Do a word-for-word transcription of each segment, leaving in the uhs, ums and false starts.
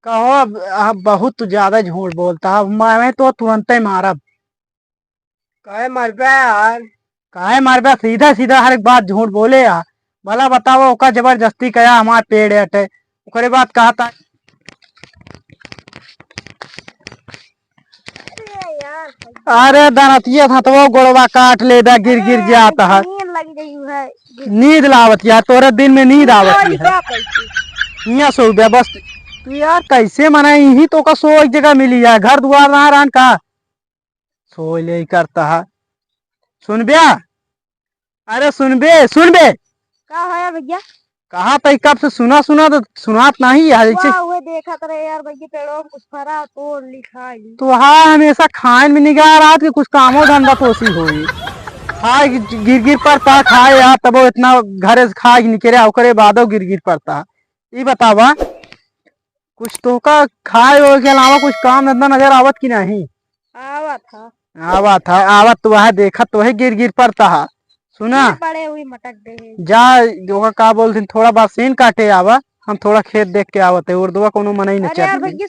कहो, अब, अब बहुत तू ज्यादा झूठ बोलता है, मैं, मैं तो तुरंते मारब। काहे मरबे यार? काहे मरबे? सीधा सीधा हर एक बात झूठ बोले यार। भला बताओ, ओका जबरदस्ती कया हमार पेड़ अटे, ओकरे बाद कहा था। अरे दनतिया था तो वो गोड़वा काट ले बे, गिर गिर अरे, जाता है। नींद लग गई है। नींद लावत है तोरे, दिन में नींद आवत है। हियाँ सो बे बस। तू यार कैसे मना, यही तो का सो एक जगह मिली है, घर दुआर ना रहन का। सोई ले करता है। सुन बे, अरे सुन बे, सुन बे। का है भैया? कहा तई कब से सुना सुना तो सुनात नहीं है जैसे। वाह, उहे देखत रहे यार भैया, पेड़ों में कुछ फरा तोड़ ली खाई। तो हाँ, हमेशा खान में निगाह रात के कुछ कामो धंधा तो सी होई। खाए गिर गिर पड़ता, खाए यार तब इतना घरे से खाए निकले, ओकरे बादो गिर गिर पड़ता। ई बतावा, कुछ तोहका खाए ओए के अलावा कुछ काम धंधा नजर आवत कि नहीं? आवत ह। आवत ह, आवत तो वह देखत तो वही गिर गिर पड़ता है। सुना, फिर बड़े हुई मटक दे है। जा, ओका का बोलथिन, थोड़ा बरसीन काटे आवा, हम थोड़ा खेत देख के आवत है। उर्दुआ कोनो मनई न अरे यार चढ़ भैया,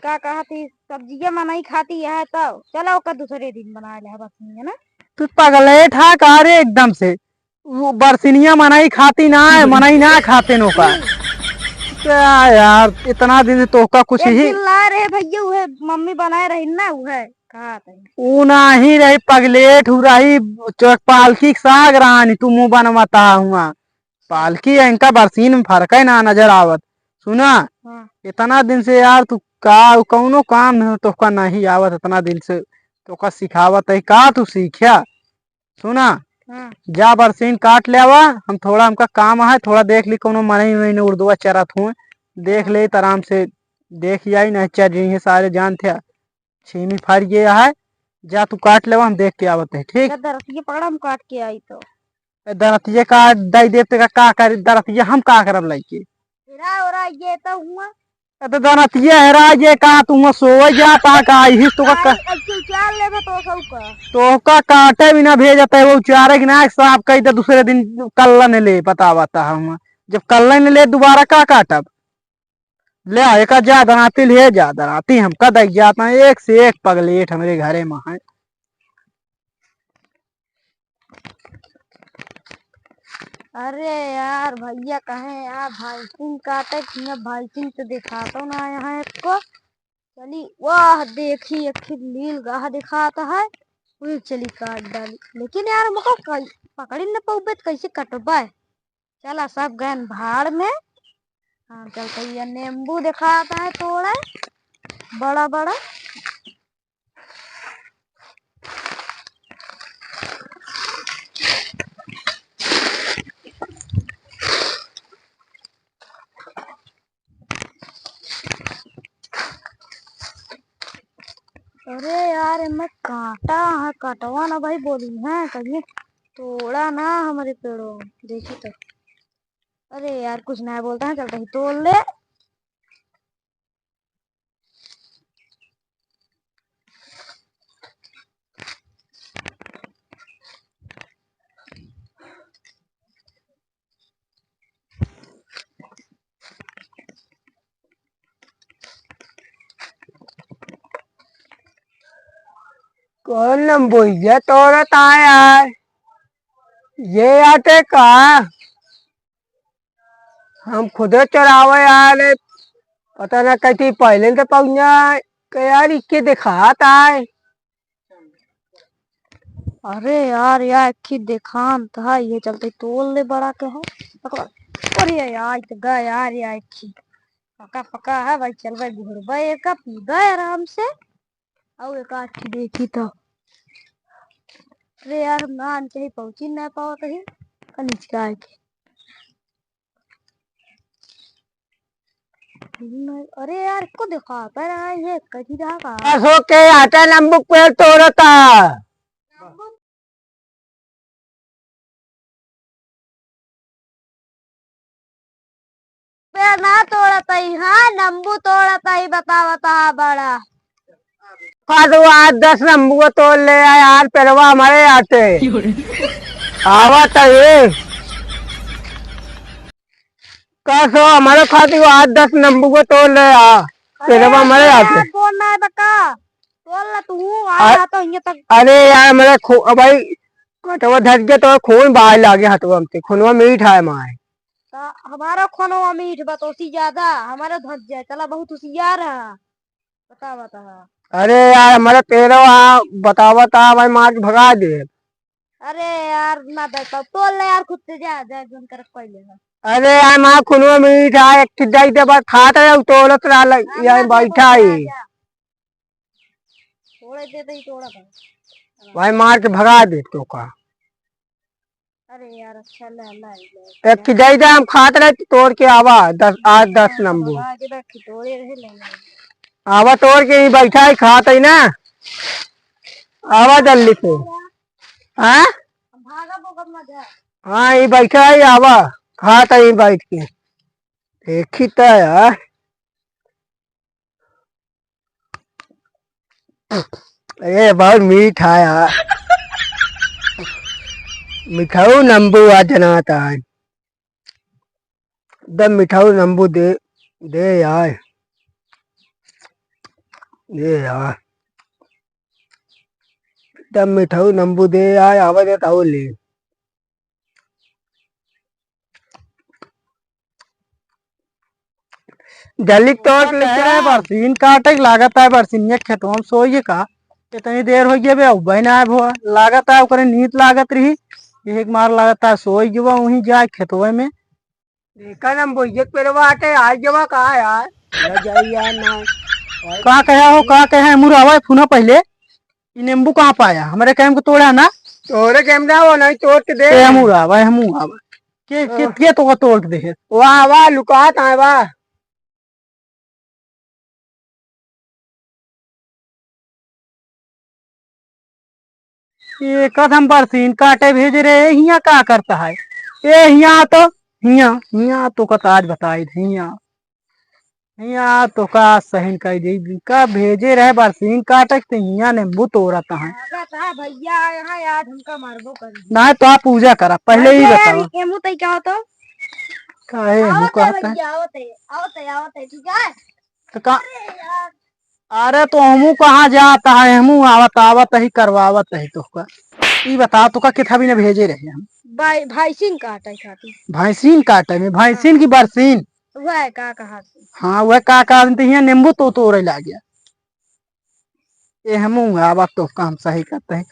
का कहा थी, सब्जिया मनई खाती है तो चलो ओका दूसरे दिन बना ले बरसीन, है ना? तू पगलेट हा का रे एकदम से? वो बरसिनिया मनई खाती ना है, मनई ना खाते नो का। क्या यार, इतना दिन से तोहका कुछ एक ही दिन ला रहे भैया, उहे मम्मी बनाए रही ना, उहे खात है। ऊ नाही रही, पगलेट हु रही, चौक पालकी के साग रानी, तू मुंह बनवता हुआ। पालकी इनका बरसीन में फर्क है ना नजर आवत। सुना, हाँ। इतना दिन से यार तू का, कौनो काम में तोहका नहीं आवत, इतना दिन से तोहका सिखावत है, का तू सीख्या? सुना, हाँ। जा बरसीन काट ले आवा, हम थोड़ा, हमका काम है, थोड़ा देख ली कौनो मनई वही उर्दुआ चरत हुए, देख हाँ। ले त आराम से देख जाई, नहीं चर जइहे सारे जान थे, छीमी फाड़ गया है। जा तू काट लेवा, हम देख के आवत है, ठीक? दरतिया पकड़ा, हम काट के आई तो। ए, दरतिया काट दई देते का, का करी दरतिया, हम का करब लइके? हेरा ओरा ये तो हुआ। ए, तो दरतिया हेरा ये का, तू हुआ सोए जाता का, इहिस तो का आई, अच्छी चाल लेबे तो सब का। तो का काटे बिना भेजत है, वो चारे के ना साफ कई दे, दूसरे दिन कल्ला ने ले, बतावता हम। जब कल्ला ने ले, दोबारा का काटब? ले आ, एका जा दराती ले जा, दराती हमका देख जाता है, एक से एक पगलेट हमरे घरे में है। अरे यार भैया, कहे यार, भाई सिंह काटे कि ना, भाई सिंह तो दिखातो ना यहाँ एक को। चली, वाह, देखी, एक नील गाह दिखाता है, वही चली काट डाली। लेकिन यार, हमको कई-, पकड़ी न पउबे, तो कैसे कटबे? चला, सब गयन भाड़ में। हाँ, चलते ये नींबू दिखाता है तोड़े, बड़ा बड़ा। अरे यार, एमे काटा है, कटवा ना भाई, बोली है, कहीं तोड़ा ना हमरे पेड़ों, देखी तो। अरे यार, कुछ ना बोलता है, चलता ही तोड़ ले। कौन नंबोइया तोड़त आए यार? ये आटे का? हम खुदे चोरावे आए, पता ना कैसे पहले से पहुंचा के यार, इके दिखात आए। अरे यार, या अक्खी देखान त है, ये चलते तोल ले बड़ा के है। पकड़। अरे यार, तो गया यार, या अक्खी। पका पका है भाई, चल भाई, घुरबे एका, पीबे आराम से। अउ एक आध ठे देखी तो। अरे यार, हम ना आन के ही पहुंची ना पावत ही। कल हिचकाए के। अरे यार, को देखा, पर आए ये कथी रहा का? असो के आटा नंबू पेड़ तोड़ता। पेड़ ना तोड़त ही, हाँ, नंबू तोड़त ही, बतावत हा बड़ा। का दो आठ दस नंबू तोड़ ले आ यार, पेड़वा हमारे आटे। आवत है ये। का सो हमारे खातिर आठ दस नंबू तोड़ ले आ। अरे पेड़वा मरे यार, आते। कौन ना है बका? बोल ना तू, आ अ-, रहा तो हियां तक। अरे यार, मेरा खो-, अब भाई, कटवा धर गया तो खून बाहर लागे हथवा में से, खूनवा मीठ है माय। तो हमारा खूनवा मीठ बा, तो उसी ज्यादा हमारा धर जाए, चला बहुत होशियार है। बता, बता। अरे यार, हमारा पेड़वा बतावत है, भाई मार के भगा दे। अरे यार, ना दे पाओ, तोड़ ले यार, खुद से जा, जा, जोन कर कोई लेगा। अरे यार, माँ, खूनवा मीठ है, एक ठे दे दे, बस खात रहे, तोड़त रहा, हाँ, या ना दे बैठा पाओ, ही। जा, जा। तोड़े दे तो ही तोड़ा था। भाई, मार के भगा दे तो का। अरे यार, अच्छा, ले, ले, ले। एक ठे दे दे, हम खात रहे, तोड़ के आवा, दस, आठ, दस हाँ, नंबू। भगा के रख, तोड़े रहे, ले, ले। आवा, तोड़ के ही बैठा ही, खात ही ना। आवा जल्दी से। हाँ? भागा, भोगत मत जा। हाँ, ये बैठा है, आवा, खात है ये बैठ के। देखी तो यार। अरे, बहुत मीठ है यार। मिठाऊ नंबू आ जनाता है। एकदम मिठाऊ नंबू दे, दे यार। दे यार। एकदम मिठाऊ नंबू दे यार, आवे दे ताऊ ले। जल्दी तोड़ के लेके आए, बरसीन काटे के लागत है, बरसीनिया खेतवा में सोई का। इतनी देर हो गई बे, अउबे ना आए भो। लागत है ओकरे नींद लागत रही, यही के मार लागत है सोई गवा वहीं जाए खेतवे में। देखा ना, बोइये के पेड़वा आटे, आ गवा का यार? ना जाई यार ना। का कहा हो, का कहा है? मुरावा फुना पहले, ई नींबू कहाँ पाया? हमरे कैम को तोड़ा ना। तोरे कैम ना हो, नहीं तोड़ के दे। ए, हमू आवा, हमू आवा। के, के, हाँ। के तो का तोड़ के दे? वाह, वाह, लुकात है, वाह। ये कदम बरसीन काटे भेजे रहे, हियाँ का करता है? ए, हियाँ तो, हियाँ, हियाँ तो का आज बताई दे, हियाँ। हियाँ तो का सही कह दे, का भेजे रहे बरसीन काटे के, हियाँ नींबू तोड़त है। लागत है भैया, यहाँ आज हमका मारबो करी। ना तो आप पूजा करा, पहले ही भैया, बताओ। एमू तई क्या होतो? काहे एमू आवत है कहत है? भैया, आवत है, आवत है, आवत है, ठीक है? तो का-, अरे यार। अरे तो हमू कहाँ जाता है, हमू आवत, आवत ही करवावत है तोहका। ई बताओ, तोहका किथा भी न भेजे रहे हम? भाई, भैंसिन काटे खातिर। भैंसिन काटे में, भैंसिन हाँ। की बरसीन? वह का कहा? हाँ, वह का कहा, तो हियाँ नींबू तो तोड़े लाग गया। ए, हमू आवा तो काम सही करते हैं।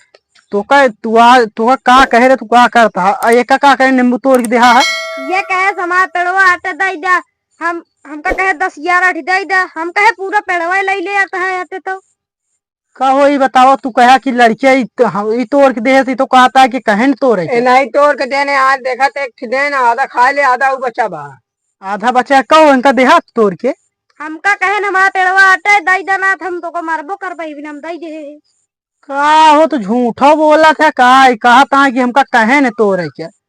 तो का, तू आ, तो का, का कहे रे, तू का करता है? आ, ये का, का कहे, नींबू तोड़ के देहा है? ये कहे, "हमार पेड़वा आटे दई दा।" हम, हमका कहे, "दस ग्यारह ठी दई दा।" हम कहे, "पूरा पेड़वा लई ले आता है आटे तो।" का हो, ई बताओ, तू कहा कि लड़किया ई तो, हम, ई तोड़ के देहे से, तो कहता है कि कहे न तोड़े ए, के? नहीं तोड़ के देने, आज देखा तो एक ठी देन, आधा खा ले, आधा उ बचा बा। आधा बचा का हो, इनका देहा तोड़ के? हमका कहे न, "हमार पेड़वा आटे, दई दा ना, हम तोका मरबो करबे, बिना हम दई देहे।" का हो, तू झूठो बोलत है का? ई कहत है कि हमका कहे न तोड़े के।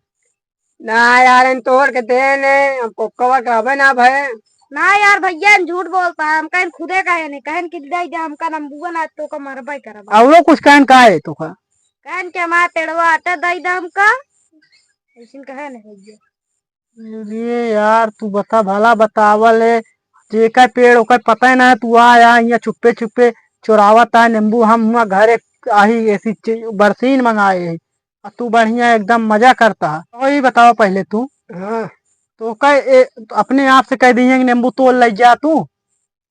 ना यार, इन तोड़ के देने, हमको कवा कहबे ना भय। ना यार भैया, इन झूठ बोलता है, हमका इन खुदे कहे नहीं, कहन कि दई दे, हमका नंबुआ ना तोका मरबे करबा। औरो कुछ कहन का है तोका? कहन के हमार पेड़वा आटे दई दे हमका, ऐसन कहे नहीं भैया। अरे यार, तू बता, भला बतावल है, जेकर पेड़ ओकर पता ही ना है, तू आ, आ, यहाँ चुप्पे चुप्पे चोरावत है नींबू, हम हुआ घरे आही ऐसी चे-, बरसीन मंगाए है, आ तू बढ़िया एकदम मजा करता है। तो ई बताओ पहले तू, हाँ। तो कह, ए, अपने आप से कह दिए कि नींबू तोड़ ले जा तू।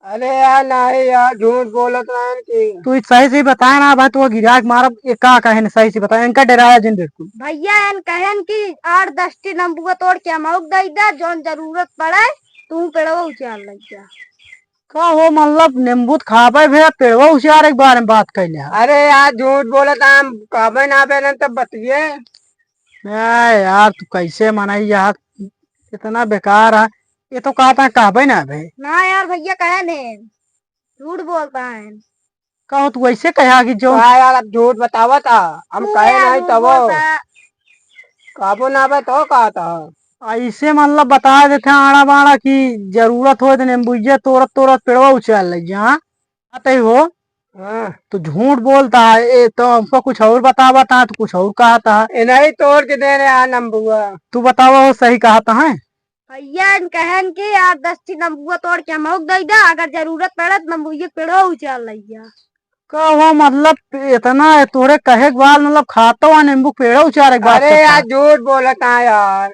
अरे यार, नाही यार, झूठ बोलत रहन कि। तू सही से बता ना भाई, तू गिरा के मारब, ये का कहे न, सही से बता, इनका डराया जिन बिल्कुल। भैया, इन कहन कि आठ दस ठी नंबुआ तोड़ के हमहू के दई दा, जौन जरूरत पड़े, तू पेड़वा उचार लग जा। का हो, मतलब, नींबू त खाबे भे, पेड़वा उचारे के बारे में बात कैले है। अरे यार, झूठ बोलत हम, कहबे ना बेलन तब बतिये। ए यार, तू कैसे मनई यार, इतना बेकार है। ये तो कहता है, कहबे ना बे। ना यार भैया, कहे ने, झूठ बोलता है। का हो, तू ऐसे कहा कि जो का यार, अब झूठ बतावत है, हम तू कहे यार नहीं झूठ तब। बोलता है। कहबो ना बे तो कहता है। ऐसे मतलब बता देते हैं आड़ा बाड़ा कि जरूरत हो तो नींबुइया तोड़त तोड़त पेड़वा उछाल ले जा, हाँ? आते ही हो। हाँ। तो झूठ बोलता है, ये तो हमको कुछ और बतावत है, तो कुछ और कहता है। ये नहीं तोड़ के दे रहे हैं नंबुआ। तू बतावा हो, सही कहता है? भैया, इन कहन कि यार दस ठी नंबुआ तोड़ के हमहू के दे दा, अगर जरूरत पड़े त नंबुआ के पेड़ो उचार लइया। कहो, मतलब, इतना है तोहरे कहे के बाद, मतलब, खातो आ नींबू पेड़ो उचारे के बाद अरे करता यार, है। झूठ बोलत है यार।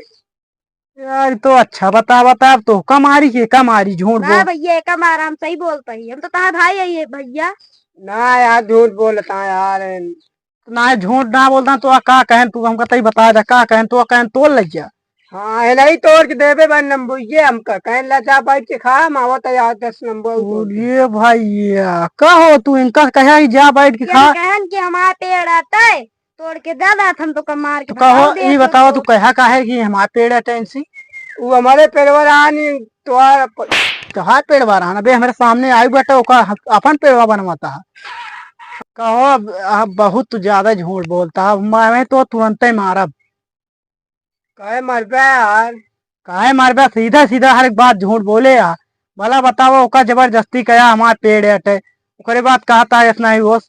यार, तो अच्छा बता, बता, अब तो का मारी, के का मारी, झूठ ना बोल। भैया, एका मारा, हम सही बोलता ही, हम तो तहार भाई है ये भैया। ना यार, झूठ बोलता है यार। ना, झूठ ना बोलता तो का कहन, तू हमका तई बता दे, का कहन, तो कहन तोड़ लइया। हाँ, है नहीं तोड़ के देबे बन नंबुइये हमका, कहन ला जा बैठ के खा, हम आवत है यार दस नंबुआ तोड़ के। बोलिए भैया, कहो तू इनका कहे कि जा बैठ के ये खा। कहन कि हमार पेड़ आते, तोड़ के दे दा, हम तो का मार के तो कहो, भगाओ दे ई तो बताओ, तो। तू कहा काहे कि हमार पेड़ है टेंसी? वो हमारे पेड़वा रहनी, तोहार प-, तोहार पेड़वा रहना बे, हमारे सामने आई बेटा, ओका ह-, अपन पेड़वा बनवाता है। कहो, अब, अब बहुत तू ज्यादा झूठ बोलता है, मैं, मैं तो तुरंते मारब। काहे मरबे यार? काहे मरबे? सीधा सीधा हर एक बात झूठ बोले यार। भला बताओ, ओका जबरदस्ती कया हमार पेड़ अटे, ओकरे बाद कहता है इतना ही होश।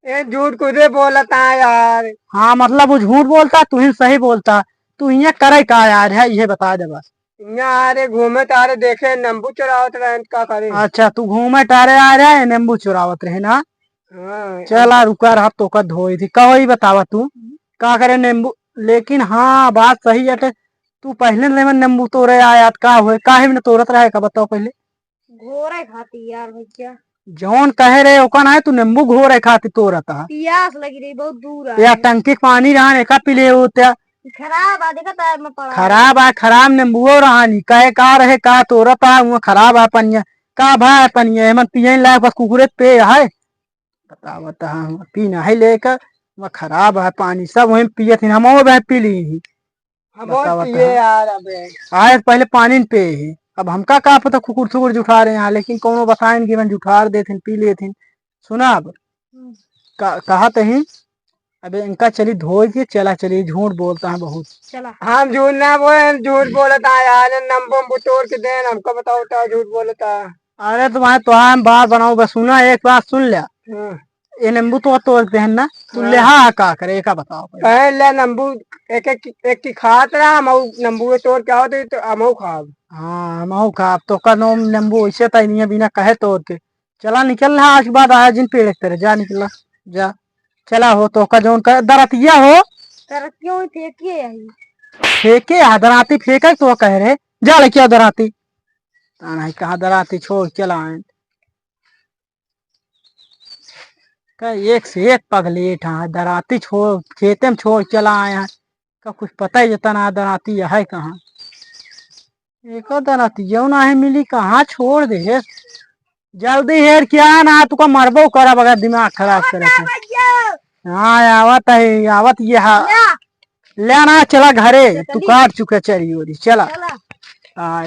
ए, झूठ खुदे बोलता है यार। हाँ, मतलब वो झूठ बोलता, तू ही सही बोलता। तू हियाँ करे का यार है, ये बता दे बस। हियाँ आ रे घूमे तारे देखे, नींबू चुरावत रहे, का करे? अच्छा, तू घूमे तारे आ रहे, नींबू चुरावत रहे ना? हाँ। चला रुका रहा, तोका धोई थी। कहो, ई बतावा तू, का करे नींबू? लेकिन हाँ, बात सही अटे, तू पहले लेमन नींबू तोरे आया, त का हुए? काहे में तोरत रहे का, बताओ पहले? घोरे खाती यार भैया। जौन कहे रहे, ओका ना है, तू नींबू घोरे खाती तोरत है। पियास लगी रही, बहुत दूर आ या रहे। टंकी के पानी रहा, एका पी ले होत्या। खराब आ, देखा तार में पड़ा। खराब आ, खराब नींबुओ रहा नी, कहे का रहे, का तोरत आ, वो खराब आ पनिया। का भा है पनिया, एमन पियन लायक बस कुकुरे पे है। बतावत है, हम पीना है लेकर, वह खराब है पानी, सब वहीं पियत हैं, हम और वह पी ली ही। हम और बतावत पिए है। यार, अबे। आए पहले पानी न पे ही, अब हमका का पता कुकुर थुकुर जुठा रहे हैं, लेकिन कौनो बताइन कि मन जुठार देथिन, पी लेथिन। सुना अब, हम्म। का, कहा तही, अबे इनका चली धोई के चला चली, झूठ बोलता है बहुत। चला। हम झूठ ना बोले, हम झूठ बोलता है यार, नींबू उम्बू तोड़ के देन, हमका बताओ तो झूठ बोलता। अरे तुम्हारे, तुम्हारे हम बात बनाओ, बस सुना, एक बात सुन ले। हाँ। ये नींबू तो तोड़ देन ना, तू हाँ। लेहा है का करे, एका बताओ पहले। कहे ले नींबू एक, एक, एक की खात रहा, हम ऊ नींबू तोड़ के आओ तो हम खाब। हाँ, हम खाब, तो का नोम नींबू ऐसे तई नहीं है, बिना कहे तोड़ के। चला निकल रहा, आज के बाद आया जिन पेड़ एक तरह, जा निकला, जा। चला हो, तो का जौन का दरतिया हो। दरतिया में फेंकिए आई। फेंके आ दराती, फेंके तो कह रहे, जा लेके आ दराती। ताना है कहाँ दराती छोड़ चला आए। का एक से एक पगलेट है, दराती छोड़, खेते में छोड़ चला आए हैं। का कुछ पता ही जता ना दराती है कहाँ। एक दराती जौन आहे मिली, कहाँ छोड़ दे है। जल्दी हेर क्या ना, तुका मरबो करब अगर दिमाग खराब करे तो। हाँ, आवत है, आवत ये हा। ले ना, चला घरे, तू काट चुके चरी ओरी, चला। चला। हाँ,